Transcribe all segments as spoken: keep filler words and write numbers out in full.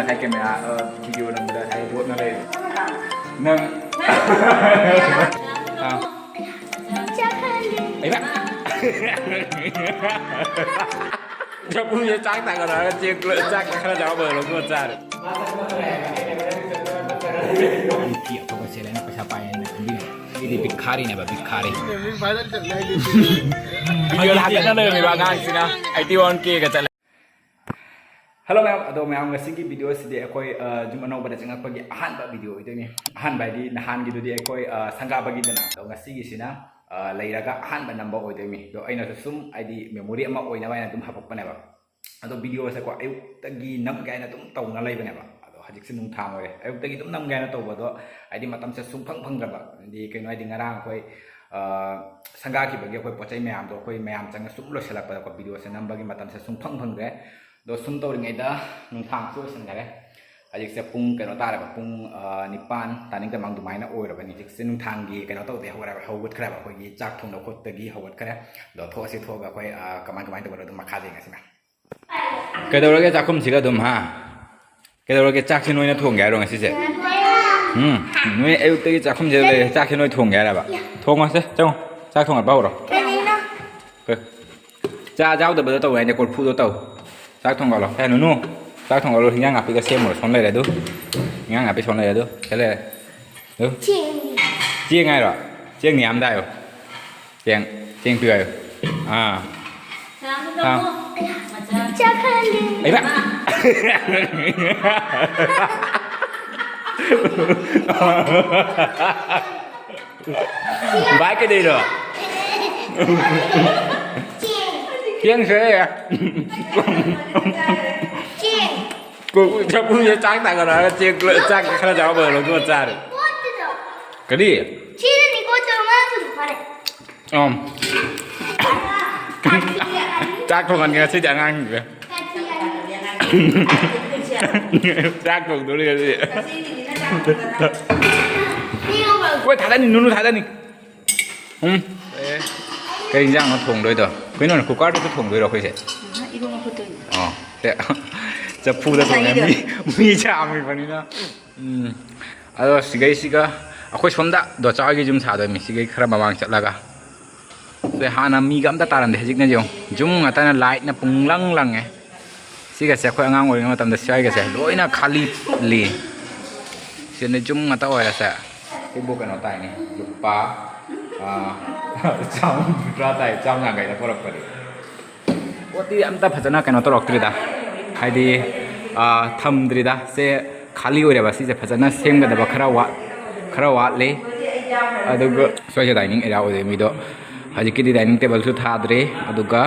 ꯍꯥꯏ camera, ꯑ, video ꯅꯝꯕꯗ ꯍꯥꯏ ꯂꯣꯠꯅ ꯂꯩꯔꯦ꯫ ꯅꯪ꯫ ꯑꯥ꯫ ꯑꯩꯕ꯫ ꯆꯐꯨꯁꯦ ꯆꯥꯛ ꯊꯥꯡꯒꯠꯂꯒ ꯆꯦꯡ ꯆꯥꯛ ꯈꯔ ꯆꯥꯕ ꯂꯧꯊꯣꯛꯑ ꯆꯥꯔꯦ꯫ ꯐꯤ ꯑꯐꯕ ꯁꯦꯠꯂꯦꯅ ꯄꯩꯁꯥ ꯄꯥꯏ ꯍꯥꯏꯅ ꯈꯟꯕꯤꯔꯦ꯫ ꯑꯩꯗꯤ ꯚꯤꯈꯥꯔꯤꯅꯦꯕ, ꯚꯤꯈꯥꯔꯤ꯫ ꯚꯤꯗꯤꯑꯣ ꯊꯥꯒꯠꯅ ꯂꯩꯔꯝꯃꯤꯕ ꯑꯉꯥꯡꯁꯤꯅ eighty one K ꯒ ꯆꯠꯂꯦ꯫ ꯍꯜꯂꯣ ꯃꯌꯥꯝ, ꯑꯗꯣ ꯃꯌꯥꯝ ꯉꯁꯤꯒꯤ ꯚꯤꯗꯤꯑꯣꯁꯤꯗꯤ ꯑꯩꯈꯣꯏ, ꯑ, ꯌꯨꯝ ꯑꯅꯧꯕꯗ ꯆꯪꯉꯛꯄꯒꯤ ꯑꯍꯥꯟꯕ ꯚꯤꯗꯤꯑꯣ ꯑꯣꯏꯗꯣꯏꯅꯤ꯫ ꯑꯍꯥꯟꯕ ꯍꯥꯏꯗꯤ ꯅꯍꯥꯟꯒꯤꯗꯨꯗꯤ ꯑꯩꯈꯣꯏ, ꯑ, ꯁꯪꯒꯥꯕꯒꯤꯗꯅ, ꯑꯗꯣ ꯉꯁꯤꯒꯤꯁꯤꯅ, ꯑ, ꯂꯩꯔꯒ ꯑꯍꯥꯟꯕ ꯅꯝꯕ ꯑꯣꯏꯗꯣꯏꯅꯤ꯫ ꯑꯗꯣ ꯑꯩꯅꯁꯨ ꯁꯨꯝ ꯍꯥꯏꯗꯤ ꯃꯦꯃꯣꯔꯤ ꯑꯃ ꯑꯣꯏꯅꯕ ꯍꯥꯏꯅ ꯑꯗꯨꯝ ꯍꯥꯄꯛꯄꯅꯦꯕ꯫ ꯑꯗꯣ ꯚꯤꯗꯤꯑꯣꯁꯦꯀꯣ ꯑꯌꯨꯛꯇꯒꯤ ꯅꯝꯒꯦ ꯍꯥꯏꯅ ꯑꯗꯨꯝ ꯇꯧꯅ ꯂꯩꯕꯅꯦꯕ꯫ ꯑꯗꯣ ꯍꯧꯖꯤꯛꯁꯦ ꯅꯨꯡꯊꯥꯡ ꯑꯣꯏꯔꯦ꯫ ꯑꯌꯨꯛꯇꯒꯤ ꯑꯗꯨꯝ ꯅꯝꯒꯦ ꯍꯥꯏꯅ ꯇꯧꯕꯗꯣ ꯍꯥꯏꯗꯤ ꯃꯇꯝꯁꯦ ꯁꯨꯡꯐꯪ ꯐꯪꯗ꯭ꯔꯕ꯫ ꯍꯥꯏꯗꯤ ꯀꯩꯅꯣ ꯍꯥꯏꯗꯤ ꯉꯔꯥꯡ ꯑꯩꯈꯣꯏ, ꯑ, ꯁꯪꯒꯥꯈꯤꯕꯒꯤ ꯑꯩꯈꯣꯏ ꯄꯣꯠ ꯆꯩ ꯃꯌꯥꯝꯗꯣ ꯑꯩꯈꯣꯏ ꯃꯌꯥꯝ ꯆꯪꯉ ꯁꯨꯝ ꯂꯣꯏꯁꯤꯜꯂꯛꯄꯗꯀꯣ ꯚꯤꯗꯤꯑꯣꯁꯦ ꯅꯝꯕꯒꯤ ꯃꯇꯝꯁꯦ ꯁꯨꯡꯐꯪ ꯐꯪꯗ꯭ꯔꯦ꯫ ꯑꯗꯣ ꯁꯨꯝ ꯇꯧꯔꯤꯉꯩꯗ ꯅꯨꯡꯊꯥꯡꯁꯨ ꯑꯣꯏꯁꯤꯟꯈꯔꯦ꯫ ꯍꯧꯖꯤꯛꯁꯦ ꯄꯨꯡ ꯀꯩꯅꯣ ꯇꯥꯔꯦꯕ, ꯄꯨꯡ, ꯑ, ꯅꯤꯄꯥꯟ ꯇꯥꯅꯤꯡ ꯇꯃꯥꯡ ꯑꯗꯨꯃꯥꯏꯅ ꯑꯣꯏꯔꯕꯅꯤ꯫ ꯍꯧꯖꯤꯛꯁꯦ ꯅꯨꯡꯊꯥꯡꯒꯤ ꯀꯩꯅꯣ ꯇꯧꯗꯦ, ꯍꯧꯒꯠꯂꯦꯕ, ꯍꯧꯒꯠꯈ꯭ꯔꯦꯕ, ꯑꯩꯈꯣꯏꯒꯤ ꯆꯥꯛ ꯊꯣꯡꯕ ꯈꯣꯠꯄꯒꯤ ꯍꯧꯒꯠꯈ꯭ꯔꯦ꯫ ꯑꯗꯣ ꯊꯣꯛꯑꯁꯤ, ꯊꯣꯛꯑꯒ ꯑꯩꯈꯣꯏ, ꯑ, ꯀꯃꯥꯏ ꯀꯃꯥꯏꯅ ꯇꯧꯕꯅꯣ ꯑꯗꯨꯝ ꯃꯈꯥꯗ ꯌꯦꯡꯉꯁꯤꯅ꯫ ꯀꯩꯗꯧꯔꯒꯦ ꯆꯥꯛꯈꯨꯝꯁꯤꯒ ꯑꯗꯨꯝ, ꯍꯥ? ꯀꯩꯗꯧꯔꯒꯦ, ꯆꯥꯛꯁꯤ ꯅꯣꯏꯅ ꯊꯣꯡꯒꯦ ꯍꯥꯏꯔꯣ ꯉꯁꯤꯁꯦ? ꯎꯝ, ꯅꯣꯏ ꯑꯌꯨꯛꯇꯒꯤ ꯆꯥꯛꯈꯨꯝꯁꯤꯗ ꯂꯩꯔꯦ, ꯆꯥꯛꯁꯤ ꯅꯣꯏ ꯊꯣꯡꯒꯦ ꯍꯥꯏꯔꯕ? ꯊꯣꯡꯉꯁꯦ, ꯆꯪꯉꯣ, ꯆꯥꯛ ꯊꯣꯡꯒꯠꯄ ꯍꯧꯔꯣ꯫ ꯀꯩꯅꯣ? ꯍꯣꯏ꯫ ꯆꯥ ꯆꯥꯎꯗꯕꯗꯣ ꯇꯧꯋꯦ ꯍꯥꯏꯅꯦ, ꯀꯣꯔꯐꯨꯗꯣ ꯇꯧ꯫ ꯆꯥꯛ ꯊꯣꯡꯒꯠꯂꯣ꯫ ꯍꯦ, ꯅꯨꯅꯨ, ꯆꯥꯛ ꯊꯣꯡꯒꯠꯂꯣ, ꯍꯤꯟꯖꯥꯡ ꯅꯥꯄꯤꯒ ꯁꯦꯝꯃꯨꯔꯣ꯫ ꯁꯣꯝ ꯂꯩꯔꯦ ꯑꯗꯨ꯫ ꯍꯤꯟꯖꯥꯡ ꯅꯥꯄꯤ ꯁꯣꯝ ꯂꯩꯔꯦ ꯑꯗꯨ꯫ ꯁꯤ ꯂꯩꯔꯦ꯫ ꯑꯗꯨ꯫ ꯆꯦꯡ꯫ ꯆꯦꯡ ꯍꯥꯏꯔꯣ? ꯆꯦꯡ ꯅꯤꯌꯥꯝꯗ ꯍꯥꯏꯌꯣ꯫ ꯆꯦꯡ, ꯆꯦꯡ ꯄꯤꯌꯨ ꯍꯥꯏꯌꯨ꯫ ꯑꯥ꯫ ꯁꯅꯥꯝꯇ ꯑꯥ꯫ ꯇꯧꯅꯨ꯫ ꯃꯆꯥ꯫ ꯆꯥꯛ ꯈꯔ ꯂꯦꯝꯃꯦ꯫ ꯑꯩꯕ꯫ ꯚꯥꯏ, ꯀꯩꯗꯧꯔꯤꯅꯣ? ꯆꯦꯡ꯫ ꯆꯦꯡ ꯁꯦ꯫ ꯆꯦꯡ꯫ ꯀꯣ-, ꯆꯐꯨꯁꯦ ꯆꯥꯛ ꯊꯥꯡꯒꯠꯂꯛꯑꯒ ꯆꯦꯡ, ꯆꯥꯛ ꯈꯔ ꯆꯥꯕ ꯂꯧꯊꯣꯛꯑ ꯆꯥꯔꯦ꯫ ꯀꯣꯠꯇꯨꯗꯣ꯫ ꯀꯔꯤ? ꯁꯤꯗꯅꯤ ꯀꯣꯠꯇꯣ, ꯃꯥ ꯍꯧꯖꯤꯛ ꯐꯔꯦ꯫ ꯑꯝ꯫ ꯆꯥꯛ ꯊꯣꯡꯍꯟꯒꯦ ꯉꯁꯤꯗꯤ ꯑꯉꯥꯡꯁꯤꯡꯁꯦ꯫ ꯆꯥꯛ ꯊꯣꯡꯗꯣꯔꯤ ꯉꯁꯤꯗꯤ꯫ ꯍꯣꯏ, ꯊꯥꯗꯅꯤ, ꯅꯨꯅꯨ ꯊꯥꯗꯅꯤ꯫ ꯎꯝ꯫ ꯀꯩ ꯏꯟꯖꯥꯡꯅꯣ ꯊꯣꯡꯗꯣꯏꯗꯣ? ꯀꯩꯅꯣꯅꯦ, ꯀꯨꯀꯔꯗꯁꯨ ꯊꯣꯡꯗꯣꯏꯔꯣ ꯑꯩꯈꯣꯏꯁꯦ? ꯏꯔꯣꯟꯕ ꯐꯨꯠꯇꯣꯏꯅꯦ꯫ ꯑꯣ꯫ ꯁꯦ꯫ ꯆꯐꯨꯗ ꯊꯣꯡꯉꯦ꯫ ꯃꯤ, ꯃꯤ ꯌꯥꯝꯃꯤꯕꯅꯤꯅ꯫ ꯎꯝ꯫ ꯑꯗꯣ ꯁꯤꯒꯩꯁꯤꯒ ꯑꯩꯈꯣꯏ ꯁꯣꯝꯗ ꯗꯣꯆꯥ ꯍꯣꯏꯒꯤ ꯌꯨꯝ ꯁꯥꯗꯣꯏꯅꯤ꯫ ꯁꯤꯒꯩ ꯈꯔ ꯃꯃꯥꯡ ꯆꯠꯂꯒ꯫ ꯁꯦ ꯍꯥꯟꯅ ꯃꯤꯒ ꯑꯝꯇ ꯇꯥꯔꯝꯗꯦ꯫ ꯍꯧꯖꯤꯛꯅ ꯌꯦꯡꯉꯨ꯫ ꯌꯨꯝ ꯉꯥꯛꯇꯅ, ꯂꯥꯏꯠꯅ ꯄꯨꯡꯂꯪ ꯂꯪꯉꯦ꯫ ꯁꯤꯒꯁꯦ ꯑꯩꯈꯣꯏ ꯑꯉꯥꯡ ꯑꯣꯏꯔꯤꯉꯩ ꯃꯇꯝꯗ ꯁ꯭ꯋꯥꯏꯒꯁꯦ ꯂꯣꯏꯅ ꯈꯥꯂꯤ ꯂꯤ꯫ ꯁꯤꯗ ꯌꯨꯝ ꯉꯥꯛꯇ ꯑꯣꯏꯔꯦ ꯁꯦ꯫ ꯁꯤꯕꯨ ꯀꯩꯅꯣ ꯇꯥꯏꯅꯦ꯫ ꯂꯨꯄꯥ, ꯑꯥ, ꯆꯥꯝꯃ ꯍꯨꯝꯐꯨꯇꯔꯥ ꯇꯥꯏ, ꯆꯥꯝꯃ ꯌꯥꯡꯈꯩꯗ ꯄꯣꯔꯛꯄꯗꯤ꯫ ꯄꯣꯠꯇꯤ ꯑꯝꯇ ꯐꯖꯅ ꯀꯩꯅꯣ ꯇꯧꯔꯛꯇ꯭ꯔꯤꯗ꯫ ꯍꯥꯏꯗꯤ, ꯑꯥ, ꯊꯝꯗ꯭ꯔꯤꯗ꯫ ꯁꯦ ꯈꯥꯂꯤ ꯑꯣꯏꯔꯦꯕ꯫ ꯁꯤꯁꯦ ꯐꯖꯅ ꯁꯦꯝꯒꯗꯕ ꯈꯔ ꯋꯥꯠ-, ꯈꯔ ꯋꯥꯠꯂꯤ꯫ ꯑꯗꯨꯒ ꯁ꯭ꯋꯥꯏꯁꯦ dining area ꯑꯣꯏꯗꯣꯏꯅꯤ꯫ ꯃꯤꯗꯣ ꯍꯧꯖꯤꯛꯀꯤꯗꯤ dining table ꯁꯨ ꯊꯥꯗ꯭ꯔꯤ꯫ ꯑꯗꯨꯒ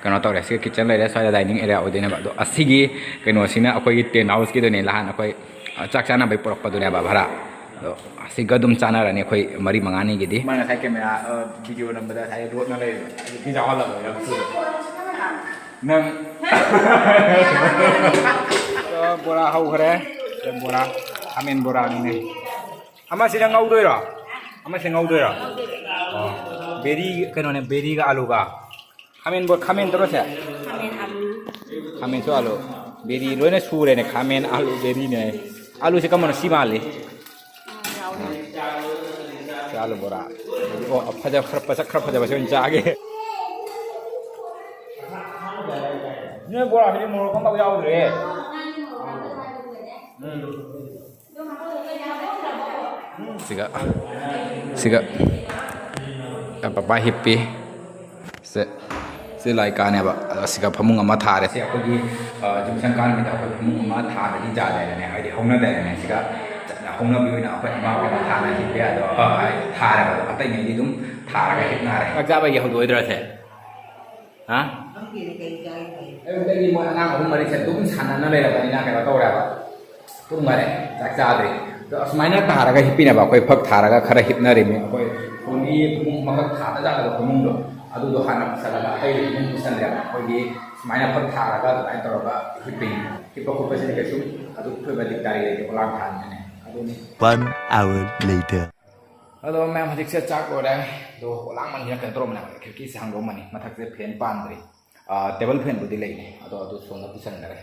ꯀꯩꯅꯣ ꯇꯧꯔꯦ꯫ ꯁꯤꯒ kitchen ꯂꯩꯔꯦ꯫ ꯁ꯭ꯋꯥꯏꯗ dining area ꯑꯣꯏꯗꯣꯏꯅꯦꯕ꯫ ꯑꯗꯣ ꯑꯁꯤꯒꯤ ꯀꯩꯅꯣꯁꯤꯅ ꯑꯩꯈꯣꯏꯒꯤ tent house ꯀꯤꯗꯨꯅꯦ꯫ ꯅꯍꯥꯟ ꯑꯩꯈꯣꯏ, ꯑ, ꯆꯥꯛ ꯆꯥꯅꯕꯩ ꯄꯨꯔꯛꯄꯗꯨꯅꯦꯕ ꯚꯔꯥ꯫ ꯑꯗꯣ ꯑꯁꯤꯒ ꯑꯗꯨꯝ ꯆꯥꯟꯅꯔꯅꯤ ꯑꯩꯈꯣꯏ ꯃꯔꯤ ꯃꯉꯥꯅꯤꯒꯤꯗꯤ꯫ ꯃꯥ ꯉꯁꯥꯏ camera, ꯑ, video ꯅꯝꯕꯗ ꯉꯁꯥꯏ ꯂꯣꯠꯅ ꯂꯩꯔꯤꯕ꯫ ꯑꯗꯨ ꯄꯤꯖꯥ ꯍꯜꯂꯕ ꯌꯥꯝ ꯊꯨꯅ꯫ ꯅꯪ꯫ ꯑ, ꯕꯣꯔꯥ ꯍꯧꯈ꯭ꯔꯦ꯫ ꯕꯣꯔꯥ, ꯈꯥꯃꯦꯟ ꯕꯣꯔꯥꯅꯤꯅꯦ꯫ ꯑꯃꯁꯤꯅ ꯉꯧꯗꯣꯏꯔꯣ? ꯑꯃꯁꯤꯅ ꯉꯧꯗꯣꯏꯔꯣ? ꯑꯣ, ꯕꯦꯔꯤ, ꯀꯩꯅꯣꯅꯦ, ꯕꯦꯔꯤꯒ ꯑꯂꯨꯒ꯫ ꯈꯥꯃꯦꯟ ꯕꯣ-, ꯈꯥꯃꯦꯟ ꯇꯧꯔꯁꯦ? ꯈꯥꯃꯦꯟ, ꯑꯂꯨ꯫ ꯈꯥꯃꯦꯟꯁꯨ ꯑꯂꯨ꯫ ꯕꯦꯔꯤ ꯂꯣꯏꯅ ꯁꯨꯔꯦꯅꯦ꯫ ꯈꯥꯃꯦꯟ, ꯑꯂꯨ, ꯕꯦꯔꯤꯅꯦ꯫ ꯑꯂꯨꯁꯦ ꯀꯔꯝꯕꯅꯣ? ꯁꯤ ꯃꯥꯜꯂꯤ꯫ ꯑꯥ, ꯌꯥꯎꯔꯦ꯫ ꯁꯤ ꯑꯂꯨ ꯕꯣꯔꯥ꯫ ꯑꯣ, ꯐꯖ-, ꯈꯔ ꯃꯁꯛ ꯈꯔ ꯐꯖꯕꯁꯦ ꯑꯣꯏꯅ ꯆꯥꯒꯦ꯫ ꯅꯣꯏ ꯕꯣꯔꯥꯁꯤꯗꯤ ꯃꯣꯔꯣꯛ ꯑꯃꯐꯥꯎ ꯌꯥꯎꯗ꯭ꯔꯦ꯫ ꯎꯝ꯫ ꯁꯤꯒ, ꯁꯤꯒ ꯄꯄꯥ ꯍꯤꯞꯄꯤ꯫ ꯁꯦ, ꯁꯤ ꯂꯥꯏ ꯀꯥꯅꯦꯕ꯫ ꯑꯗꯣ ꯁꯤꯒ ꯐꯃꯨꯡ ꯑꯃ ꯊꯥꯔꯦ꯫ ꯁꯤ ꯑꯩꯈꯣꯏꯒꯤ, ꯑ, ꯖꯤꯝꯁꯟ ꯀꯥꯟꯉꯩꯗ ꯑꯩꯈꯣꯏ ꯐꯃꯨꯡ ꯑꯃ ꯊꯥꯗꯗꯤ ꯌꯥꯗꯦꯅꯦ, ꯍꯥꯏꯗꯤ ꯍꯧꯅꯗꯦꯅꯦ꯫ ꯁꯤꯒ ꯍꯧꯅꯕꯤ ꯑꯣꯏꯅ ꯑꯩꯈꯣꯏ ꯑꯃ ꯑꯣꯏꯅ ꯊꯥꯅ ꯍꯤꯞꯄꯦ꯫ ꯑꯗꯣ, ꯑ, ꯊꯥꯔꯦꯕ꯫ ꯑꯗꯣ ꯑꯇꯩꯉꯩꯗꯤ ꯑꯗꯨꯝ ꯊꯥꯔꯒ ꯍꯤꯞꯅꯔꯦ꯫ ꯆꯥꯛ ꯆꯥꯕꯒꯤ ꯍꯧꯗꯣꯛꯑꯣꯏꯗ꯭ꯔꯣ ꯁꯦ? ꯍꯥ? ꯑꯌꯨꯛꯇꯒꯤ ꯃꯣꯏ ꯑꯉꯥꯡ ꯑꯍꯨꯝ ꯃꯔꯤꯁꯦ ꯑꯗꯨꯝ ꯁꯥꯟꯅꯅ ꯂꯩꯔꯕꯅꯤꯅ ꯀꯩꯅꯣ ꯇꯧꯔꯦꯕ꯫ ꯇꯨꯝꯈꯔꯦ, ꯆꯥꯛ ꯆꯥꯗ꯭ꯔꯤ꯫ ꯑꯗꯣ ꯑꯁꯨꯃꯥꯏꯅ ꯊꯥꯔꯒ ꯍꯤꯞꯄꯤꯅꯦꯕ꯫ ꯑꯩꯈꯣꯏ ꯐꯛ ꯊꯥꯔꯒ ꯈꯔ ꯍꯤꯞꯅꯔꯤꯃꯤ꯫ ꯑꯩꯈꯣꯏ ꯐꯣꯟꯒꯤ ꯐꯃꯨꯡ ꯑꯃꯈꯛ ꯊꯥꯗ ꯌꯥꯗꯕ ꯐꯃꯨꯡꯗꯣ, ꯑꯗꯨꯗꯣ ꯍꯥꯟꯅ ꯄꯨꯁꯜꯂꯒ ꯑꯇꯩ ꯐꯃꯨꯡ ꯄꯨꯁꯜꯂꯦꯕ꯫ ꯑꯩꯈꯣꯏꯒꯤ ꯁꯨꯃꯥꯏꯅ ꯐꯛ ꯊꯥꯔꯒ ꯑꯗꯨꯃꯥꯏꯅ ꯇꯧꯔꯒ ꯍꯤꯞꯄꯤꯅꯦ꯫ ꯍꯤꯞꯄ ꯈꯣꯠꯄꯁꯤꯗꯤ ꯀꯩꯁꯨꯝ ꯑꯗꯨ ꯊꯣꯏꯕ ꯗꯤꯛꯇꯥꯔꯤ ꯂꯩꯇꯦ, ꯄꯣꯂꯥꯡ ꯊꯥꯕꯅꯤꯅꯅꯦ꯫ ꯑꯗꯨꯅꯤ꯫ One hour later. ꯑꯗꯣ ꯃꯌꯥꯝ, ꯍꯧꯖꯤꯛꯁꯦ ꯆꯥꯛ ꯂꯣꯏꯔꯦ꯫ ꯑꯗꯣ ꯄꯣꯂꯥꯡ ꯃꯅꯤꯅ ꯀꯩꯅꯣ ꯇꯧꯔꯝꯕꯅꯦ, ꯈꯤꯔꯀꯤꯁꯦ ꯍꯥꯡꯗꯣꯛꯑꯝꯕꯅꯤ꯫ ꯃꯊꯛꯁꯦ ꯐꯦꯟ ꯄꯥꯟꯗ꯭ꯔꯤ꯫ ꯑꯥ, ꯇꯦꯕꯜ ꯐꯦꯟꯕꯨꯗꯤ ꯂꯩꯅꯦ, ꯑꯗꯣ ꯑꯗꯨ ꯁꯣꯝꯗ ꯄꯨꯁꯟꯈꯔꯦ꯫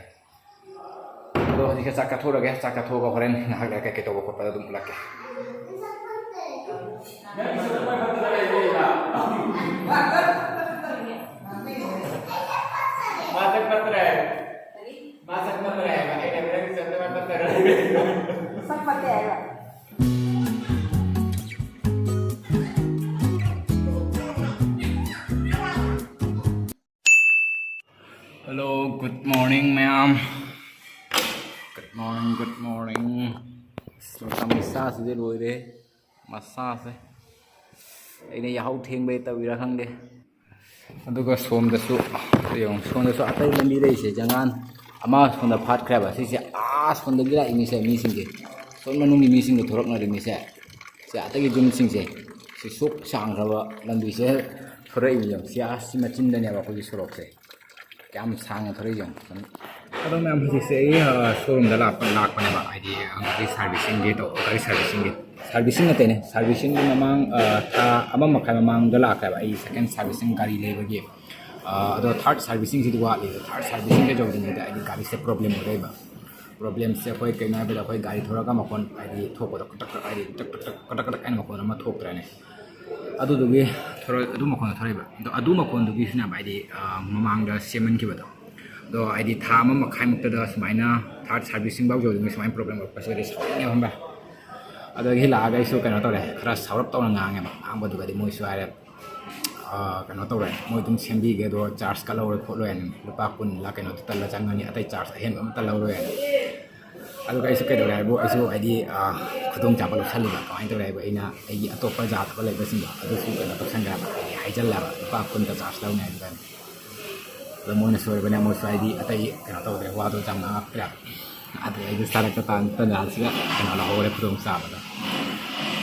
ꯑꯗꯣ ꯍꯧꯖꯤꯛꯁꯦ ꯆꯥꯛ ꯆꯥꯊꯣꯛꯎꯔꯒꯦ꯫ ꯆꯥꯛ ꯆꯥꯊꯣꯛꯑꯒ ꯍꯣꯔꯦꯟ ꯉꯥꯏꯍꯥꯛ ꯂꯩꯔꯒ ꯀꯩꯀꯩ ꯇꯧꯕ ꯈꯣꯠꯄꯗꯣ ꯑꯗꯨꯝ ꯎꯠꯂꯛꯀꯦ꯫ ꯃꯥ ꯆꯠꯄ ꯇ꯭ꯔꯦ꯫ ꯃꯥ ꯆꯠꯄ ꯇ꯭ꯔꯦ ꯍꯥꯏꯕ꯫ ꯑꯩꯅ ꯍꯣꯔꯦꯟ ꯆꯠꯅꯕ ꯇ꯭ꯔꯦ꯫ ꯁꯛ ꯐꯠꯇꯦ ꯍꯥꯏꯕ꯫ Hello, good morning ꯃꯌꯥꯝ꯫ Good morning, good morning꯫ ꯑꯁ, ꯃꯇꯝ ꯏꯁꯥꯁꯤꯗꯤ ꯂꯣꯏꯔꯦ꯫ ꯃꯁꯥꯁꯦ ꯑꯩꯅ ꯌꯥꯍꯧ ꯊꯦꯡꯕꯩ ꯇꯧꯔꯤꯔꯥ ꯈꯪꯗꯦ꯫ ꯑꯗꯨꯒ ꯁꯣꯝꯗꯁꯨ ꯌꯦꯡꯉꯨ, ꯁꯣꯝꯗꯁꯨ ꯑꯇꯩ ꯂꯝꯕꯤ ꯂꯩꯔꯤꯁꯦ, ꯖꯪꯒꯥꯟ ꯑꯃ ꯁꯣꯝꯗ ꯐꯥꯠꯈ꯭ꯔꯦꯕ꯫ ꯁꯤꯁꯦ ꯑꯥ ꯁꯣꯝꯗꯒꯤ ꯂꯥꯛꯏ ꯃꯤꯁꯦ, ꯃꯤꯁꯤꯡꯁꯦ, ꯁꯣꯝ ꯃꯅꯨꯡꯒꯤ ꯃꯤꯁꯤꯡꯗꯣ ꯊꯣꯔꯛꯅꯔꯤ ꯃꯤꯁꯦ꯫ ꯁꯤ ꯑꯇꯩꯒꯤ ꯌꯨꯝꯁꯤꯡꯁꯦ, ꯁꯤ ꯁꯨꯛ ꯁꯥꯡꯈ꯭ꯔꯕ ꯂꯝꯕꯤꯁꯦ ꯊꯣꯔꯛꯏ ꯌꯦꯡꯉꯨ꯫ ꯁꯤ ꯑꯥ ꯁꯤ ꯃꯆꯤꯟꯗꯅꯦꯕ ꯑꯩꯈꯣꯏꯒꯤ ꯁꯣꯔꯣꯛꯁꯦ꯫ ꯀꯌꯥꯝ ꯁꯥꯡꯅ ꯊꯣꯔꯛꯏ ꯌꯦꯡꯉꯨ꯫ ꯑꯗꯣ ꯃꯌꯥꯝ, ꯍꯧꯖꯤꯛꯁꯦ ꯑꯩ, ꯑ, ꯁꯣꯔꯨꯝꯗ ꯂꯥꯛꯄ, ꯂꯥꯛꯄꯅꯦꯕ, ꯍꯥꯏꯗꯤ, ꯑ, ꯒꯥꯔꯤ ꯁꯥꯔꯚꯤꯁꯤꯡꯒꯤ ꯇꯧ-, ꯒꯥꯔꯤ ꯁꯥꯔꯚꯤꯁꯤꯡꯒꯤ, ꯁꯥꯔꯚꯤꯁꯤꯡ ꯅꯠꯇꯦꯅꯦ, ꯁꯥꯔꯚꯤꯁꯤꯡꯒꯤ ꯃꯃꯥꯡ, ꯑ, ꯊꯥ ꯑꯃ ꯃꯈꯥꯏ ꯃꯃꯥꯡꯗ ꯂꯥꯛꯈ꯭ꯔꯦꯕ ꯑꯩ ꯁꯦꯀꯦꯟ ꯁꯥꯔꯚꯤꯁꯤꯡ ꯒꯥꯔꯤ ꯂꯩꯕꯒꯤ꯫ ꯑ, ꯑꯗꯣ ꯊꯥꯔꯠ ꯁꯥꯔꯚꯤꯁꯤꯡꯁꯤꯗꯤ ꯋꯥꯠꯂꯤ꯫ ꯊꯥꯔꯠ ꯁꯥꯔꯚꯤꯁꯤꯡ ꯌꯧꯗ꯭ꯔꯤꯉꯩꯗ ꯍꯥꯏꯗꯤ ꯒꯥꯔꯤꯁꯦ ꯄ꯭ꯔꯣꯕ꯭ꯂꯦꯝ ꯑꯣꯏꯔꯛꯏꯕ꯫ ꯄ꯭ꯔꯣꯕ꯭ꯂꯦꯝꯁꯦ ꯑꯩꯈꯣꯏ ꯀꯩꯅꯣ ꯍꯥꯏꯕꯗ ꯑꯩꯈꯣꯏ ꯒꯥꯔꯤ ꯊꯧꯔꯒ ꯃꯈꯣꯟ ꯍꯥꯏꯗꯤ ꯊꯣꯛꯄꯗꯣ ꯀꯇꯛ ꯀꯇꯛ ꯍꯥꯏꯗꯤ ꯇꯛ ꯇꯛ ꯇꯛ ꯀꯇꯛ ꯀꯇꯛ ꯍꯥꯏꯅ ꯃꯈꯣꯟ ꯑꯃ ꯊꯣꯛꯇ꯭ꯔꯅꯦ꯫ ꯑꯗꯨꯗꯨꯒꯤ ꯊꯣꯔꯛ-, ꯑꯗꯨ ꯃꯈꯣꯟꯗꯣ ꯊꯣꯔꯛꯏꯕ꯫ ꯑꯗꯣ ꯑꯗꯨ ꯃꯈꯣꯟꯗꯨꯒꯤꯁꯨꯅꯦꯕ ꯍꯥꯏꯗꯤ, ꯑ, ꯃꯃꯥꯡꯗ ꯁꯦꯝꯍꯟꯈꯤꯕꯗꯣ꯫ ꯑꯗꯣ ꯍꯥꯏꯗꯤ ꯊꯥ ꯑꯃ ꯃꯈꯥꯏꯃꯨꯛꯇꯗ ꯁꯨꯃꯥꯏꯅ ꯊꯥꯔꯠ ꯁꯥꯔꯚꯤꯁꯤꯡ ꯐꯥꯎ ꯌꯧꯗ꯭ꯔꯤꯉꯩ ꯁꯨꯃꯥꯏꯅ ꯄ꯭ꯔꯣꯕ꯭ꯂꯦꯝ ꯑꯣꯏꯔꯛꯄꯁꯤꯗꯤ ꯁꯥꯎꯅꯤꯡꯉꯦ ꯈꯪꯕ꯭ꯔꯥ꯫ ꯑꯗꯒꯤ ꯂꯥꯛꯑꯒ ꯑꯩꯁꯨ ꯀꯩꯅꯣ ꯇꯧꯔꯦ, ꯈꯔ ꯁꯥꯎꯔꯞ ꯇꯧꯅ ꯉꯥꯡꯉꯦꯕ꯫ ꯉꯥꯡꯕꯗꯨꯒꯗꯤ ꯃꯣꯏꯁꯨ ꯍꯥꯏꯔꯦ, "ꯑ, ꯀꯩꯅꯣ ꯇꯧꯔꯦ, ꯃꯣꯏ ꯑꯗꯨꯝ ꯁꯦꯝꯕꯤꯒꯦ, ꯑꯗꯣ ꯆꯥꯔꯖꯀ ꯂꯧꯔꯣꯏ ꯈꯣꯠꯂꯣꯏ ꯍꯥꯏꯅ, ꯂꯨꯄꯥ ꯀꯨꯟꯂ ꯀꯩꯅꯣ ꯈꯛꯇ ꯆꯪꯉꯅꯤ, ꯑꯇꯩ ꯆꯥꯔꯖ ꯑꯍꯦꯟꯕ ꯑꯃꯠꯇ ꯂꯧꯔꯣꯏ" ꯍꯥꯏꯅ꯫ ꯑꯗꯨꯒ ꯑꯩꯁꯨ ꯀꯩꯗꯧꯔꯦ ꯍꯥꯏꯕꯨ, ꯑꯩꯁꯨ ꯍꯥꯏꯗꯤ, ꯑ, ꯈꯨꯗꯣꯡꯆꯥꯕ ꯂꯧꯁꯜꯂꯤꯕ꯫ ꯀꯃꯥꯏꯅ ꯇꯧꯔꯦ ꯍꯥꯏꯕꯨ, ꯑꯩꯅ ꯑꯩꯒꯤ ꯑꯇꯣꯞꯄ ꯖꯥꯠ ꯑꯃ ꯂꯩꯕꯁꯤꯡꯗꯣ ꯑꯗꯨꯁꯨ ꯀꯩꯅꯣ ꯇꯧꯁꯟꯈ꯭ꯔꯦꯕ, ꯍꯥꯏꯗꯤ ꯍꯥꯏꯖꯜꯂꯦꯕ, "ꯂꯨꯄꯥ ꯀꯨꯟꯇ ꯆꯥꯔꯖ ꯂꯧꯅꯤ" ꯍꯥꯏꯗꯨꯗ꯫ ꯑꯗꯣ ꯃꯣꯏꯅ ꯁꯣꯏꯕꯅꯦ, ꯃꯣꯏꯁꯨ ꯍꯥꯏꯗꯤ ꯑꯇꯩ ꯀꯩꯅꯣ ꯇꯧꯗ꯭ꯔꯦ, ꯋꯥꯗꯣ ꯌꯥꯝ ꯉꯥꯡꯉꯛꯇ꯭ꯔꯦꯕ꯫ ꯑꯗꯨ ꯑꯩꯗꯣ ꯆꯥꯔꯛꯄ ꯇꯥꯟ-, ꯇꯟꯖꯥꯁꯤꯗ ꯀꯩꯅꯣ ꯂꯧꯍꯧꯔꯦ, ꯈꯨꯗꯣꯡꯆꯥꯕꯗꯣ꯫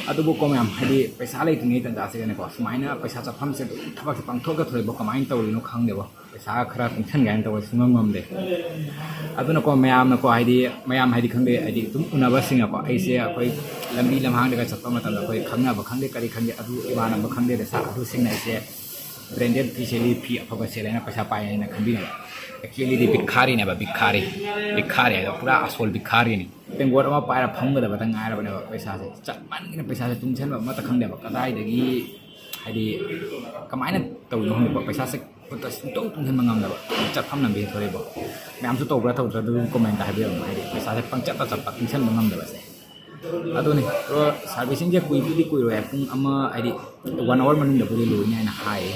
ꯑꯗꯨꯕꯨꯀꯣ ꯃꯌꯥꯝ, ꯍꯥꯏꯗꯤ ꯄꯩꯁꯥ ꯂꯩꯇ꯭ꯔꯤꯉꯩ ꯇꯟꯖꯥꯁꯤꯗꯅꯦꯀꯣ, ꯁꯨꯃꯥꯏꯅ ꯄꯩꯁꯥ ꯆꯠꯐꯝꯁꯦ ꯑꯗꯨꯝ ꯊꯕꯛꯁꯦ ꯄꯪꯊꯣꯛꯇ ꯊꯣꯛꯏꯕꯣ, ꯀꯃꯥꯏꯅ ꯇꯧꯔꯤꯅꯣ ꯈꯪꯗꯦꯕꯣ꯫ ꯄꯩꯁꯥ ꯈꯔ ꯇꯨꯡꯁꯟꯒꯦ ꯍꯥꯏꯅ ꯇꯧꯕ ꯁꯨꯡꯉꯝ ꯉꯝꯗꯦ꯫ ꯑꯗꯨꯅꯀꯣ ꯃꯌꯥꯝꯅꯀꯣ, ꯍꯥꯏꯗꯤ ꯃꯌꯥꯝ ꯍꯥꯏꯗꯤ ꯈꯪꯗꯦ, ꯍꯥꯏꯗꯤ ꯑꯗꯨꯝ ꯎꯅꯕꯁꯤꯡꯅꯀꯣ, ꯑꯩꯁꯦ ꯑꯩꯈꯣꯏ ꯂꯝꯕꯤ ꯂꯝꯍꯥꯡꯗꯒ ꯆꯠꯄ ꯃꯇꯝꯗ ꯑꯩꯈꯣꯏ ꯈꯪꯅꯕ ꯈꯪꯗꯦ ꯀꯔꯤ ꯈꯪꯗꯦ, ꯑꯗꯨ ꯏꯃꯥꯟꯅꯕ ꯈꯪꯗꯦ, ꯄꯩꯁꯥ ꯑꯗꯨꯁꯤꯡꯅ ꯑꯩꯁꯦ ꯕ꯭ꯔꯦꯟꯗꯦꯗ ꯐꯤ ꯁꯦꯠꯂꯤ, ꯐꯤ ꯑꯐꯕ ꯁꯦꯠꯂꯦꯅ ꯄꯩꯁꯥ ꯄꯥꯏ ꯍꯥꯏꯅ ꯈꯟꯕꯤꯅꯕ꯫ ꯑꯦꯛꯆꯨꯌꯦꯂꯤꯗꯤ ꯚꯤꯈꯥꯔꯤꯅꯦꯕ, ꯚꯤꯈꯥꯔꯤ꯫ ꯚꯤꯈꯥꯔꯤ ꯍꯥꯏꯗꯣ ꯄꯨꯔꯥ ꯑꯁꯣꯜ ꯚꯤꯈꯥꯔꯤꯅꯤ꯫ ꯇꯦꯡꯀꯣꯠ ꯑꯃ ꯄꯥꯏꯔ ꯐꯝꯒꯗꯕꯇ ꯉꯥꯏꯔꯕꯅꯦꯕ ꯄꯩꯁꯥꯁꯦ꯫ ꯆꯠꯃꯟꯒꯤꯅ ꯄꯩꯁꯥꯁꯦ ꯇꯨꯡꯁꯟꯕ ꯑꯃꯠꯇ ꯈꯪꯗꯦꯕ꯫ ꯀꯗꯥꯏꯗꯒꯤ, ꯍꯥꯏꯗꯤ, ꯀꯃꯥꯏꯅ ꯇꯧꯔꯤꯅꯣ ꯈꯪꯗꯦꯕ꯫ ꯄꯩꯁꯥꯁꯦ ꯈꯨꯠꯇ ꯁꯨꯡꯇꯧ ꯇꯨꯡꯁꯟꯕ ꯉꯝꯗꯕ꯫ ꯆꯠꯐꯝ ꯂꯝꯕꯤ ꯊꯣꯛꯂꯛꯏꯕꯣ꯫ ꯃꯌꯥꯝꯁꯨ ꯇꯧꯕ꯭ꯔꯥ ꯇꯧꯗ꯭ꯔꯥ ꯑꯗꯨ ꯀꯣꯃꯦꯟꯇ ꯍꯥꯏꯕꯤꯔꯝꯃꯣ꯫ ꯍꯥꯏꯗꯤ ꯄꯩꯁꯥꯁꯦ ꯄꯪꯆꯠꯇ ꯆꯠꯄ, ꯇꯨꯡꯁꯟꯕ ꯉꯝꯗꯕꯁꯦ꯫ ꯑꯗꯨꯅꯤ꯫ ꯑꯗꯣ ꯁꯥꯔꯚꯤꯁꯤꯡꯁꯦ ꯀꯨꯏꯕꯨꯗꯤ ꯀꯨꯏꯔꯣꯏ꯫ ꯄꯨꯡ ꯑꯃ, ꯍꯥꯏꯗꯤ ꯋꯥꯟ ꯑꯋꯥꯔ ꯃꯅꯨꯡꯗꯕꯨꯗꯤ ꯂꯣꯏꯅꯤ ꯍꯥꯏꯅ ꯍꯥꯏꯌꯦ꯫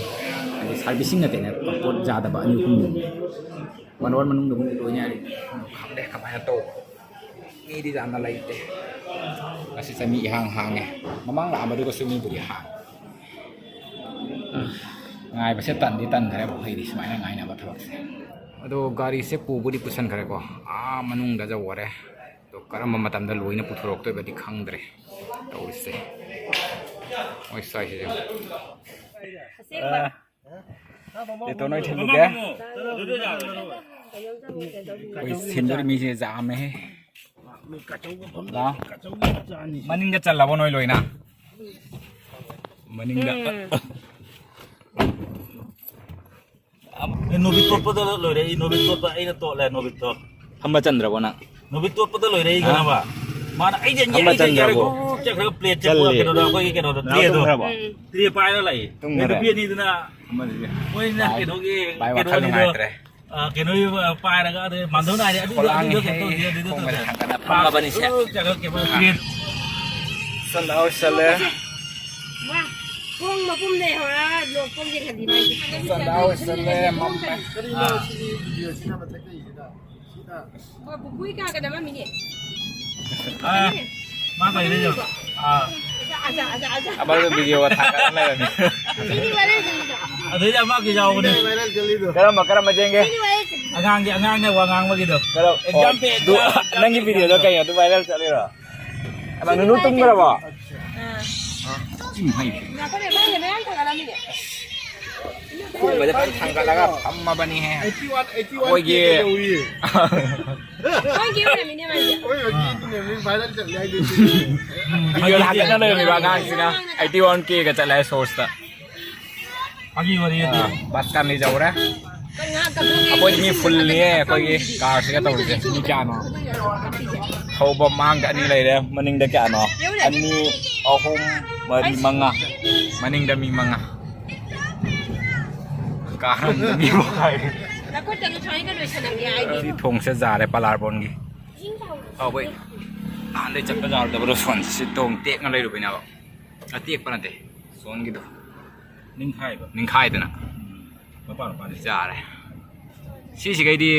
ꯍꯥꯏꯗꯤ ꯁꯥꯔꯚꯤꯁꯤꯡ ꯅꯠꯇꯦꯅꯦ, ꯄꯣꯠ ꯌꯥꯗꯕ ꯑꯅꯤ ꯑꯍꯨꯝ꯫ ꯋꯥꯟ ꯑꯋꯥꯔ ꯃꯅꯨꯡꯗꯕꯨꯗꯤ ꯂꯣꯏꯅꯤ ꯍꯥꯏꯔꯤ꯫ ꯈꯪꯗꯦ ꯀꯃꯥꯏꯅ ꯇꯧꯕ꯫ ꯃꯤꯗꯤ ꯌꯥꯝꯅ ꯂꯩꯇꯦ꯫ ꯉꯁꯤꯁꯦ ꯃꯤ ꯏꯍꯥꯡ ꯍꯥꯡꯉꯦ꯫ ꯃꯃꯥꯡ ꯂꯥꯛꯑꯝꯕꯗꯨꯒꯁꯨ ꯃꯤꯕꯨꯗꯤ ꯍꯥꯡꯉꯦ꯫ ꯉꯥꯏꯕꯁꯦ ꯇꯟꯗꯤ ꯇꯟꯈ꯭ꯔꯦꯕ ꯑꯩꯗꯤ ꯁꯨꯃꯥꯏꯅ ꯉꯥꯏꯅꯕ ꯊꯕꯛꯁꯦ꯫ ꯑꯗꯣ ꯒꯥꯔꯤꯁꯦ ꯄꯨꯕꯨꯗꯤ ꯄꯨꯁꯟꯈ꯭ꯔꯦꯀꯣ꯫ ꯑꯥ ꯃꯅꯨꯡꯗ ꯌꯧꯈꯔꯦ꯫ ꯑꯗꯣ ꯀꯔꯝꯕ ꯃꯇꯝꯗ ꯂꯣꯏꯅ ꯄꯨꯊꯣꯔꯛꯇꯣꯏꯕꯗꯤ ꯈꯪꯗ꯭ꯔꯦ ꯇꯧꯔꯤꯁꯦ꯫ ꯃꯣꯏ ꯁ꯭ꯋꯥꯏꯁꯤꯁꯨ꯫ ꯑꯁꯦꯡꯕ꯫ ꯑ, ꯂꯦꯇꯣꯟ ꯍꯣꯏ ꯊꯤꯜꯂꯨꯒꯦ꯫ ꯑꯩꯈꯣꯏ ꯁꯤꯟꯗꯣꯔꯤ ꯃꯤꯁꯦ ꯌꯥꯝꯃꯦꯍꯦ꯫ ꯂꯥꯎ꯫ ꯃꯅꯤꯡꯗ ꯆꯜꯂꯕꯣ ꯅꯣꯏ ꯂꯣꯏꯅ? ꯃꯅꯤꯡꯗ꯫ ꯎꯝ꯫ ꯑꯦ, ꯅꯣꯕꯤꯠ ꯇꯣꯠꯄꯗ ꯂꯣꯏꯔꯦ꯫ ꯑꯩ ꯅꯣꯕꯤꯠ ꯇꯣꯠꯄ ꯑꯩꯅ ꯇꯣꯠꯂꯦ, ꯅꯣꯕꯤꯠꯇꯣ꯫ ꯐꯝꯕ ꯆꯟꯗ꯭ꯔꯕꯣ ꯅꯪ? ꯅꯣꯕꯤꯠ ꯇꯣꯠꯄꯗ ꯂꯣꯏꯔꯦ ꯑꯩ ꯍꯥ? ꯈꯪꯉꯕ? ꯃꯥꯅ ꯑꯩꯁꯦ ꯐꯝꯕ ꯑꯩꯁꯦ ꯆꯟꯗ꯭ꯔꯕꯣ? ꯆꯠꯈ꯭ꯔꯒ ꯄ꯭ꯂꯦꯠꯁꯦ ꯆꯜꯂꯦ꯫ ꯀꯩꯅꯣꯗ ꯑꯩꯈꯣꯏꯒꯤ ꯀꯩꯅꯣꯗ ꯅꯅꯥꯎ ꯇ꯭ꯔꯦꯗꯣ꯫ ꯇꯨꯝꯈ꯭ꯔꯕꯣ? ꯎꯝ꯫ ꯇ꯭ꯔꯦ ꯄꯥꯏꯔ ꯂꯥꯛꯏ꯫ ꯇꯨꯝꯈ꯭ꯔꯦ꯫ ꯅꯨꯄꯤ ꯑꯅꯤꯗꯨꯅ ꯑꯃꯗꯨꯗꯤ ꯃꯣꯏꯅ ꯕꯥꯏ, ꯀꯩꯅꯣꯒꯤ ꯋꯥꯈꯜ ꯀꯩꯅꯣꯅꯤꯗꯣ꯫ ꯅꯨꯡꯉꯥꯏꯇ꯭ꯔꯦ꯫ ꯑ, ꯀꯩꯅꯣ, ꯑ, ꯄꯥꯏꯔꯒ ꯑꯗꯩ ꯃꯥꯟꯗꯧꯅ ꯍꯥꯏꯔꯦ, ꯑꯗꯨꯗꯣ, ꯑꯗꯨꯗꯣ ꯈꯣꯂꯥꯡꯉꯦꯍꯦ, ꯀꯩꯅꯣ ꯇꯧꯁꯤ, ꯑꯗꯨꯗꯣ ꯈꯣꯡꯒꯁꯦ ꯇꯧꯁꯤ꯫ ꯊꯥꯡꯒꯠꯅ ꯐꯝꯃꯕꯅꯤꯁꯦ꯫ ꯑ, ꯀꯩꯅꯣ, ꯀꯩꯅꯣ, ꯀ꯭ꯔꯦꯟ꯫ ꯆꯠꯂꯣ, ꯆꯠꯂꯦ꯫ ꯋꯥ, ꯊꯣꯡ ꯃꯄꯨꯝꯗꯩ ꯍꯧꯔ ꯂꯣꯛꯐꯧ ꯌꯦꯡꯍꯜꯂꯤ ꯃꯥꯏꯁꯦ꯫ ꯆꯠꯂꯣ, ꯆꯠꯂꯦ, ꯃꯝꯃꯦ꯫ ꯀꯔꯤꯅꯣ ꯑꯥ꯫ ꯁꯤꯒꯤ ꯚꯤꯗꯤꯑꯣꯁꯤ ꯅꯝꯕ ꯊꯛꯂꯛꯏꯁꯤꯅ? ꯁꯤꯗ꯫ ꯍꯣꯏ, ꯄꯨꯄꯨꯒꯤ ꯀꯥ ꯀꯩꯅꯣ ꯃꯝꯃꯤꯅꯦ꯫ ꯑꯥ, ꯃꯥ ꯀꯩꯗꯩꯅꯣ? ꯑꯥ꯫ ꯑꯃꯗꯣ ꯚꯤꯗꯤꯑꯣꯒ ꯊꯥꯒꯠꯂ ꯂꯩꯔꯝꯃꯤ꯫ ꯑꯗꯩꯗꯤ ꯑꯃ ꯀꯩ ꯌꯥꯎꯕꯅꯦ꯫ ꯀꯔꯝꯕ, ꯀꯔꯝꯕ ꯆꯦꯟꯒꯦ? ꯑꯉꯥꯡꯒꯤ, ꯑꯉꯥꯡꯅ ꯋꯥ ꯉꯥꯡꯕꯒꯤꯗꯣ꯫ ꯀꯔꯝ-, ꯑꯣ, ꯑꯦꯛꯖꯥꯝ ꯄꯦ-, ꯑꯗꯨ, ꯑꯦꯛꯖꯥꯝ ꯅꯪꯒꯤ ꯄꯦ-, ꯚꯤꯗꯤꯑꯣꯗꯣ ꯀꯩꯅꯣ? ꯑꯗꯨ ꯚꯥꯏꯔꯦꯜ ꯆꯠꯂꯤꯔꯣ? ꯑꯃ ꯅꯨꯅꯨ ꯇꯨꯝꯈ꯭ꯔꯕꯣ? ꯑꯥ꯫ ꯆꯤꯡ ꯍꯩ꯫ ꯉꯥꯛꯇꯅꯦ, ꯃꯥꯅ ꯃꯌꯥꯝ ꯊꯥꯒꯠꯂꯝꯃꯤꯅꯦ꯫ ꯈꯣꯡꯒꯁꯦ ꯐꯖꯅ ꯊꯥꯡꯒꯠꯂꯒ ꯐꯝꯃꯕꯅꯤꯍꯦ꯫ ꯑꯩꯈꯣꯏꯒꯤ ꯃꯣꯏꯒꯤ ꯑꯣꯏꯔꯝꯃꯤꯅꯦ ꯃꯥꯏꯁꯦ꯫ ꯚꯤꯗꯤꯑꯣ ꯊꯥꯒꯠꯅ ꯂꯩꯔꯝꯃꯤꯕ ꯑꯉꯥꯡꯁꯤꯅ ꯑꯩꯠꯇꯤ ꯋꯥꯟ ꯀꯦꯒ ꯆꯠꯂꯦ ꯁꯣꯔꯁꯇ꯫ ꯐꯥꯒꯤ ꯋꯥꯔꯤ ꯑꯗꯨ꯫ ꯑꯥ, ꯕꯁ ꯀꯥꯟꯅꯤ ꯌꯧꯔꯦ꯫ ꯑꯩꯈꯣꯏꯗꯤ ꯃꯤ ꯐꯨꯜꯅꯤꯌꯦ, ꯑꯩꯈꯣꯏꯒꯤ ꯀꯥꯔꯁꯤꯒ ꯇꯧꯔꯤꯁꯦ꯫ ꯃꯤ ꯀꯌꯥꯅꯣ? ꯊꯧꯕ ꯃꯥꯡꯗ ꯑꯅꯤ ꯂꯩꯔꯦ, ꯃꯅꯤꯡꯗ ꯀꯌꯥꯅꯣ? ꯑꯅꯤ, ꯑꯍꯨꯝ, ꯃꯔꯤ, ꯃꯉꯥ꯫ ꯃꯅꯤꯡꯗ ꯃꯤ ꯃꯉꯥ꯫ ꯀꯥꯔ ꯑꯃꯗ ꯃꯤ ꯃꯉꯥ꯫ ꯁꯤ ꯊꯣꯡꯁꯦ ꯌꯥꯔꯦ ꯄꯂꯥꯔꯕꯣꯟꯒꯤ꯫ ꯍꯥꯎꯕꯩ꯫ ꯅꯍꯥꯟꯗꯩ ꯆꯠꯄ ꯌꯥꯔꯨꯗꯕꯗꯣ ꯁꯣꯟꯁꯦ ꯁꯤ ꯊꯣꯡ ꯇꯦꯛꯅ ꯂꯩꯔꯨꯕꯩꯅꯦꯕ꯫ ꯑꯇꯦꯛꯄ ꯅꯠꯇꯦ꯫ ꯁꯣꯟꯒꯤꯗꯣ꯫ ꯅꯤꯡꯈꯥꯏꯕ꯫ ꯅꯤꯡꯈꯥꯏꯗꯅ꯫ ꯃꯄꯥꯟ ꯃꯄꯥꯟꯗꯤ ꯆꯥꯔꯦ꯫ ꯁꯤꯁꯤꯒꯩꯗꯤ,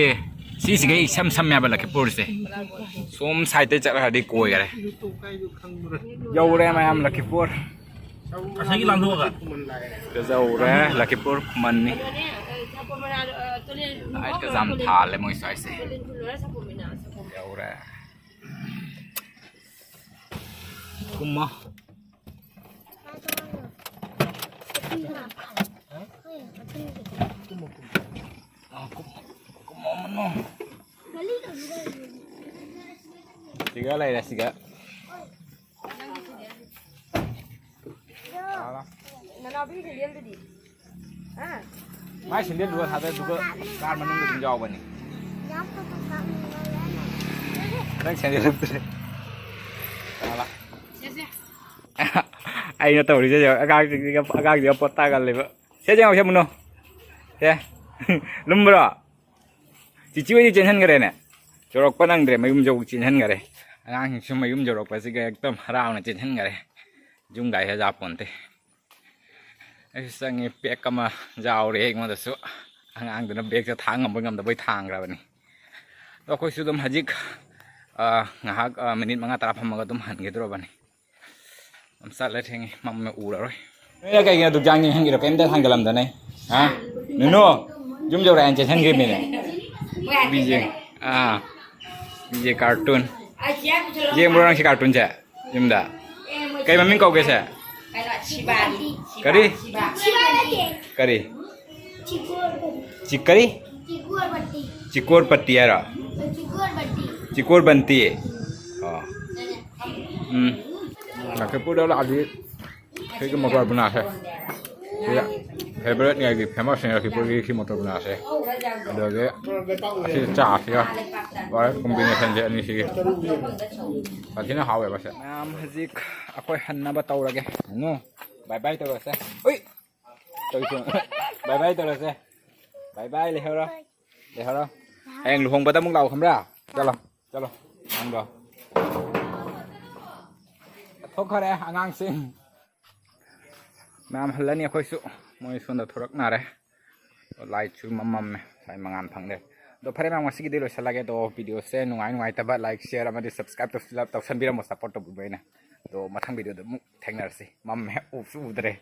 ꯁꯤꯁꯤꯒꯩ ꯏꯁꯝ ꯁꯝꯃꯦ ꯍꯥꯏꯕ ꯂꯈꯤꯄꯨꯔꯁꯦ꯫ ꯁꯣꯝ ꯁꯥꯏꯠꯇꯩ ꯆꯠꯂꯒꯗꯤ ꯀꯣꯏꯈꯔꯦ꯫ ꯌꯧꯔꯦ ꯃꯌꯥꯝ ꯂꯈꯤꯄꯨꯔ꯫ ꯉꯁꯥꯏꯒꯤ ꯂꯥꯟꯊꯣꯛꯑꯒ꯫ ꯌꯧꯔꯦ ꯂꯈꯤꯄꯨꯔ ꯈꯨꯃꯟꯅꯤ꯫ ꯂꯥꯏꯠꯀ ꯌꯥꯝ ꯊꯥꯜꯂꯦ ꯃꯣꯏ ꯁ꯭ꯋꯥꯏꯁꯦ꯫ ꯌꯧꯔꯦ꯫ ꯀꯨꯝꯃꯣ꯫ ꯁꯤꯒ ꯂꯩꯔꯦ, ꯁꯤꯒ꯫ ꯅꯅꯥꯎꯄꯤꯒꯤ ꯁꯦꯟꯗꯦꯜꯗꯨꯗꯤ? ꯍꯥ? ꯃꯥꯏ ꯁꯦꯟꯗꯦꯜꯗꯨꯒ ꯊꯥꯗꯔꯗꯨꯒ ꯀꯥꯔ ꯃꯅꯨꯡꯗ ꯑꯗꯨꯝ ꯌꯥꯎꯕꯅꯤ꯫ ꯅꯪ ꯁꯦꯟꯗꯦꯜ ꯂꯧꯗ꯭ꯔꯦ꯫ ꯑꯩꯅ ꯇꯧꯔꯤꯁꯦ ꯌꯦꯡꯉꯣ, ꯑꯉꯥꯡꯁꯤꯡꯁꯤꯒ, ꯑꯉꯥꯡꯁꯤꯒ ꯄꯣꯠ ꯇꯥꯒꯜꯂꯦꯕ꯫ ꯁꯦ ꯌꯦꯡꯉꯣ, ꯁꯦ ꯃꯨꯟꯅꯣ꯫ ꯁꯦ꯫ ꯂꯨꯝꯕ꯭ꯔꯣ? ꯆꯤꯆꯤ ꯍꯣꯏꯗꯤ ꯆꯦꯟꯍꯟꯈ꯭ꯔꯦꯅꯦ꯫ ꯌꯧꯔꯛꯄ ꯅꯪꯗ꯭ꯔꯦ, ꯃꯌꯨꯝ ꯌꯧ ꯆꯦꯟꯍꯟꯈ꯭ꯔꯦ꯫ ꯑꯉꯥꯡꯁꯤꯡꯁꯨ ꯃꯌꯨꯝ ꯌꯧꯔꯛꯄꯁꯤꯒ ꯍꯦꯛꯇ ꯍꯔꯥꯎꯅ ꯆꯦꯟꯍꯟꯈ꯭ꯔꯦ꯫ ꯌꯨꯝ ꯒꯥꯔꯤ ꯍꯖꯥ ꯄꯣꯟꯇꯦ꯫ ꯑꯩꯁꯨ ꯆꯪꯉꯦ, ꯄꯦꯛ ꯑꯃ ꯌꯥꯎꯔꯦ ꯑꯩꯉꯣꯟꯗꯁꯨ꯫ ꯑꯉꯥꯡꯗꯨꯅ ꯕꯦꯒꯁꯦ ꯊꯥꯡ ꯉꯝꯕꯣꯏ ꯉꯝꯗꯕꯣꯏ ꯊꯥꯡꯈ꯭ꯔꯕꯅꯤ꯫ ꯑꯗꯣ ꯑꯩꯈꯣꯏꯁꯨ ꯑꯗꯨꯝ ꯍꯧꯖꯤꯛ, ꯑ, ꯉꯥꯏꯍꯥꯛ, ꯑ, ꯃꯤꯅꯤꯠ ꯃꯉꯥ ꯇꯔꯥ ꯐꯝꯃꯒ ꯑꯗꯨꯝ ꯍꯟꯈꯤꯗ꯭ꯔꯕꯅꯤ꯫ ꯌꯥꯝ ꯆꯠꯂꯦ, ꯊꯦꯡꯉꯦ, ꯃꯝꯃꯦ, ꯎꯔꯔꯣꯏ꯫ ꯅꯣꯏꯅ ꯀꯩꯒꯤꯅꯣ ꯗꯨꯛ ꯌꯥꯡꯉꯤ ꯍꯪꯉꯤꯔꯣ? ꯀꯩꯝꯇ ꯊꯥꯡꯒꯠꯂꯝꯗꯅꯦ꯫ ꯍꯥ? ꯅꯨꯅꯨ, ꯌꯨꯝ ꯌꯧꯔꯛꯑꯦꯅ ꯆꯦꯟꯁꯟꯈ꯭ꯔꯤꯃꯤꯅꯦ꯫ ꯕꯤꯖꯦ, ꯑꯥ, ꯕꯤꯖꯦ ꯀꯥꯔꯇꯨꯟ꯫ ꯌꯦꯡꯕ꯭ꯔꯣ ꯅꯪ ꯁꯤ ꯀꯥꯔꯇꯨꯟꯁꯦ? ꯌꯨꯝꯗ꯫ ꯀꯩ ꯃꯃꯤꯡ ꯀꯧꯒꯦ ꯁꯦ? ꯀꯔꯤ? ꯀꯔꯤ? ꯆꯤ-, ꯀꯔꯤ? ꯆꯤꯀꯣꯔ ꯄꯠꯇꯤ ꯍꯥꯏꯔꯣ? ꯆꯤꯀꯣꯔ ꯄꯠꯇꯤ꯫ ꯑꯣ꯫ ꯎꯝ꯫ ꯂꯈꯤꯄꯨꯔꯗ ꯂꯥꯛꯑꯗꯤ ꯁꯤꯒꯤ ꯃꯣꯇꯣꯔ ꯕꯨꯅꯥꯁꯦ꯫ ꯁꯤꯗ꯫ ꯐꯦꯕꯔꯦꯠꯅꯤ ꯑꯩꯒꯤ, ꯐꯦꯃꯁꯅꯤ ꯂꯈꯤꯄꯨꯔꯒꯤ ꯈꯤꯔ ꯃꯣꯇꯣꯔ ꯕꯅꯥꯁꯦ꯫ ꯑꯗꯨꯗꯒꯤ ꯑꯁꯤ ꯆꯥꯁꯤꯒ ꯂꯣꯏꯔꯦ, ꯀꯣꯝꯕꯤꯅꯦꯁꯟꯁꯦ ꯑꯅꯤꯁꯤꯒꯤ ꯁꯥꯊꯤꯅ ꯍꯥꯎꯋꯦꯕ ꯁꯦ꯫ ꯃꯌꯥꯝ ꯍꯧꯖꯤꯛ ꯑꯩꯈꯣꯏ ꯍꯟꯅꯕ ꯇꯧꯔꯒꯦ꯫ ꯅꯨ, ꯕꯥꯏ ꯕꯥꯏ ꯇꯧꯔꯁꯦ꯫ ꯎꯏ! ꯇꯧꯁꯨ꯫ ꯕꯥꯏ ꯕꯥꯏ ꯇꯧꯔꯁꯦ꯫ ꯕꯥꯏ ꯕꯥꯏ, ꯂꯩꯍꯧꯔꯣ꯫ ꯂꯩꯍꯧꯔꯣ꯫ ꯍꯌꯦꯡ ꯂꯨꯍꯣꯡꯕꯗ ꯑꯃꯨꯛ ꯂꯥꯛꯑꯣ ꯈꯪꯕ꯭ꯔꯥ? ꯆꯠꯂꯣ, ꯆꯠꯂꯣ꯫ ꯅꯪꯗꯣ꯫ ꯊꯣꯛꯈꯔꯦ ꯑꯉꯥꯡꯁꯤꯡ꯫ ꯃꯌꯥꯝ ꯍꯜꯂꯅꯤ ꯑꯩꯈꯣꯏꯁꯨ꯫ ꯃꯣꯏ ꯁꯣꯝꯗ ꯊꯣꯔꯛꯅꯔꯦ꯫ ꯂꯥꯏꯠꯁꯨ ꯃꯝꯃꯝꯃꯦ꯫ ꯉꯁꯥꯏ ꯃꯉꯥꯜ ꯐꯪꯗꯦ꯫ ꯑꯗꯣ ꯐꯔꯦ ꯃꯌꯥꯝ, ꯉꯁꯤꯒꯤꯗꯤ ꯂꯣꯏꯁꯤꯜꯂꯒꯦ꯫ ꯑꯗꯣ ꯚꯤꯗꯤꯑꯣꯁꯦ ꯅꯨꯡꯉꯥꯏ ꯅꯨꯡꯉꯥꯏꯇꯕ like, share ꯑꯃꯗꯤ subscribe ꯇꯧꯁꯤꯜꯂ-, ꯇꯧꯁꯟꯕꯤꯔꯝꯃꯣ, support ꯇꯧꯕꯤꯕ ꯑꯩꯅ꯫ ꯑꯗꯣ ꯃꯊꯪ ꯚꯤꯗꯤꯑꯣꯗ ꯑꯃꯨꯛ ꯊꯦꯡꯅꯔꯁꯤ꯫ ꯃꯝꯃꯦ, ꯎꯁꯨ ꯎꯗ꯭ꯔꯦ꯫